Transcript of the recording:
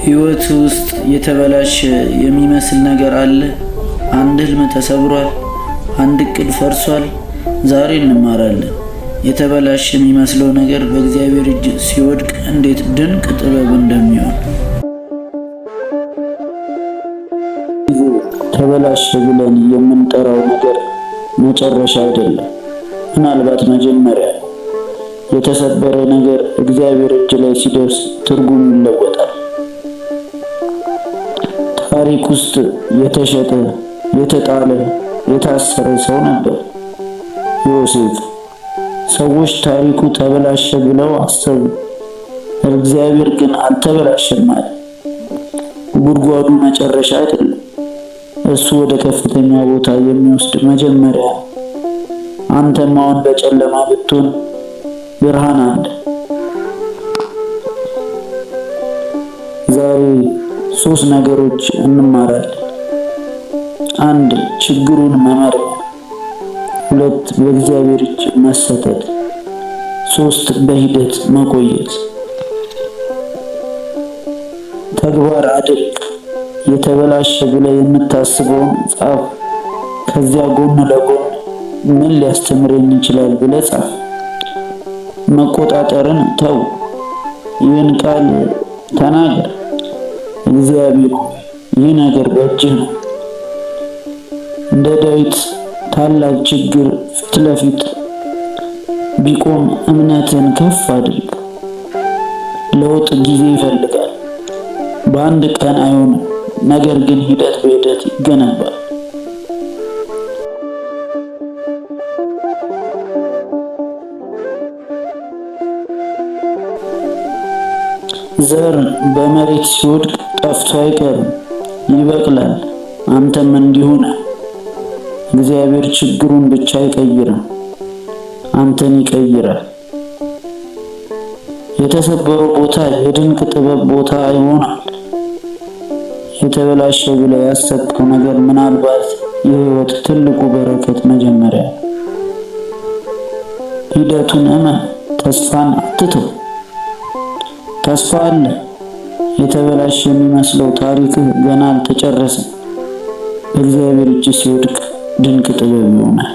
ሕይወት ውስጥ የተበላሸ የሚመስል ነገር አለ። አንድ ህልም ተሰብሯል። አንድ እቅድ ፈርሷል። ዛሬ እንማራለን። የተበላሸ የሚመስለው ነገር በእግዚአብሔር እጅ ሲወድቅ እንዴት ድንቅ ጥበብ እንደሚሆን። ጊዜ ተበላሸ ብለን የምንጠራው ነገር መጨረሻ አይደለም፣ ምናልባት መጀመሪያ ነው። የተሰበረ ነገር እግዚአብሔር እጅ ላይ ሲደርስ ትርጉም ይለወጣል። ታሪክ ውስጥ የተሸጠ፣ የተጣለ፣ የታሰረ ሰው ነበር ዮሴፍ። ሰዎች ታሪኩ ተበላሸ ብለው አሰቡ። እግዚአብሔር ግን አልተበላሸም አለ። ጉድጓዱ መጨረሻ አይደለም፣ እሱ ወደ ከፍተኛ ቦታ የሚወስድ መጀመሪያ ነው። አንተም አሁን በጨለማ ብትሆን ብርሃን አለ። ዛሬ ሶስት ነገሮች እንማራለን። አንድ፣ ችግሩን መመርመር። ሁለት፣ በእግዚአብሔር እጅ መሰጠት። ሶስት፣ በሂደት መቆየት። ተግባር አድርግ። የተበላሸ ብለህ የምታስበውን ጻፍ። ከዚያ ጎን ለጎን ምን ሊያስተምረኝ ይችላል ብለህ ጻፍ። መቆጣጠርን ተው። ይህን ቃል ተናገር። እግዚአብሔር ሆይ፣ ይህ ነገር በእጅህ ነው። እንደ ዳዊት ታላቅ ችግር ፊት ለፊት ቢቆም እምነትን ከፍ አድርግ። ለውጥ ጊዜ ይፈልጋል። በአንድ ቀን አይሆንም፣ ነገር ግን ሂደት በሂደት ይገነባል። ዘር በመሬት ሲወድቅ ጠፍቶ አይቀርም፣ ይበቅላል። አንተም እንዲሁ ነህ። እግዚአብሔር ችግሩን ብቻ አይቀይርም፣ አንተን ይቀይራል። የተሰበረው ቦታ የድንቅ ጥበብ ቦታ ይሆናል። የተበላሸ ብለህ ያሰብከው ነገር ምናልባት የሕይወት ትልቁ በረከት መጀመሪያ ነው። ሂደቱን እመን፣ ተስፋን አትተው። ተስፋ አለ። የተበላሸ የሚመስለው ታሪክህ ገና አልተጨረሰም። በእግዚአብሔር እጅ ሲወድቅ ድንቅ ጥበብ ይሆናል።